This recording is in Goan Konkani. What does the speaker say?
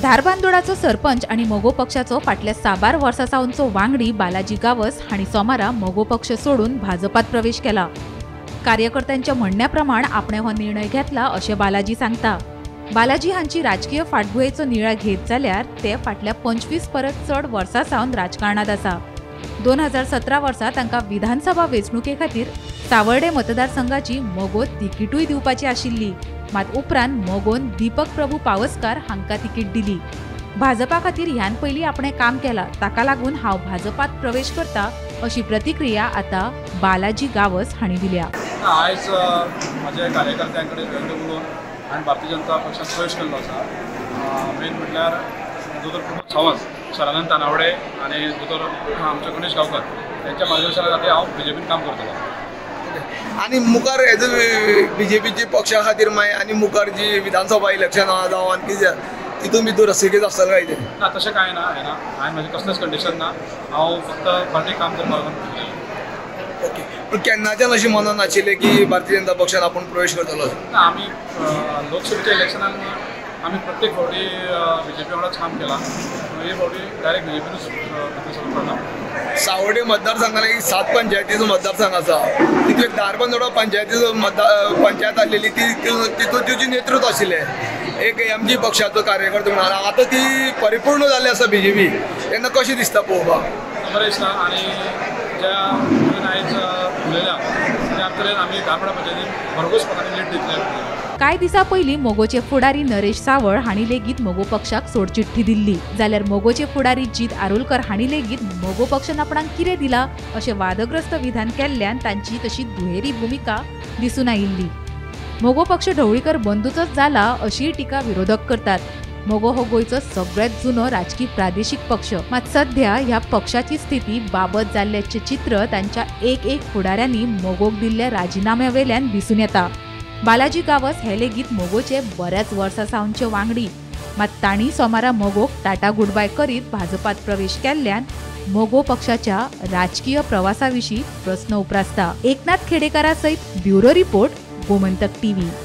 धारबांदोडाचो सरपंच आनी मगो पक्षाचो फाटल्या साबार वर्सां सावनचो वांगडी बालाजी गावस हांणी सोमारा मगो पक्ष सोडून भाजपात प्रवेश केला. कार्यकर्त्यांच्या म्हणण्या प्रमाण आपणे हो निर्णय घेतला अशें बालाजी सांगता. बालाजी हांची राजकीय फाटभुंयेचो नियाळ घेत जाल्यार ते फाटल्या 25 परस चड वर्सां सावन राजकारणांत आसा. 2017 वर्सा तांकां विधानसभा वेंचणुके खातीर सावर्डे मतदारसंघाची मगो तिकीटूय दिवपाची आशिल्ली. मात उपरांत मगोन दीपक प्रभू पावसकार हांकां तिकीट दिली. भाजपा खातीर ह्यान पयलीं आपणें काम केलां, ताका लागून हांव भाजपात प्रवेश करता अशी प्रतिक्रिया आतां बालाजी गावस हांणी दिल्या. आयज म्हज्या कार्यकर्त्यां कडेन व्यक्त उलोवन हांवें भारतीय जनता पक्षांत प्रवेश केल्लो आसा. मेन म्हटल्यार दोतोर प्रमोद सावंत, सदानंद तानावडे आनी दोतोर आमचो गणेश गांवकर यांच्या मार्गदर्शना खातीर हांव बीजेपीन काम करतलो. आनी मुखार एज बीजेपीची पक्षा खातीर मागीर आनी मुखार जी विधानसभा इलेक्शन आहा जावं आनी कितें तितून भितर रसिकेच आसतलें काय तें? ना, तशें कांय ना, हें ना. हांवें म्हजें कसलेंच कंडिशन ना. हांव फक्त पार्टीक काम करपाक लागून. ओके, पूण केन्नाच्यान अशें मनान आशिल्लें की भारतीय जनता पक्षान आपूण प्रवेश करतलो? ना, आमी लोकसभेच्या इलेक्शनान आमी प्रत्येक फावटी बीजेपी वांगडाच काम केलां. हे फावटी डायरेक्ट बीजेपीनूच भितर सरून पडला. सावर्डे मतदारसंघान एक 7 पंचायतीचो मतदारसंघ आसा. तितून एक धारबांदोडा पंचायतीचो पंचायत आसलेली ती तितून तिची नेतृत्व आशिल्लें एक एमजी पक्षाचो कार्यकर्तो म्हणून. आतां ती परिपूर्ण जाल्ली आसा बीजेपी, तेन्ना कशें दिसता पळोवपाक? बरें दिसता. आनी ज्या आयज उलयल्या त्या तरेन आमी धारबांदोडा पंचायतीन भरघोस मतांनी लीड दितले. कांय दिसां पयलीं मगोचे फुडारी नरेश सावळ हांणी लेगीत मगो पक्षाक सोडचिठ्ठी दिल्ली. जाल्यार मगोचे फुडारी जीत आरोलकर हांणी लेगीत मगो पक्षान आपणाक कितें दिला अशें वादग्रस्त विधान केल्ल्यान तांची तशी दुहेरी भुमिका दिसून आयिल्ली. मगो पक्ष ढवळीकर बंदूचोच जाला अशीय टिका विरोधक करतात. मगो हो गोंयचो सगळ्यांत जुनो राजकी प्रादेशीक पक्ष. मात सध्या ह्या पक्षाची स्थिती बाबत जाल्ल्याचें चित्र तांच्या एक एक फुडाऱ्यांनी मगोक दिल्ल्या राजिनाम्या वेल्यान दिसून येता. बालाजी गावस हे लेगीत मगोचे बऱ्याच वर्सां सावनचे वांगडी. मात तांणी सोमारा मगोक टाटा गुडबाय करीत भाजपात प्रवेश केल्ल्यान मगो पक्षाच्या राजकीय प्रवासा विशीं प्रस्न उप्रासता. एकनाथ खेडेकारा सयत ब्युरो रिपोर्ट, गोमंतक टीव्ही.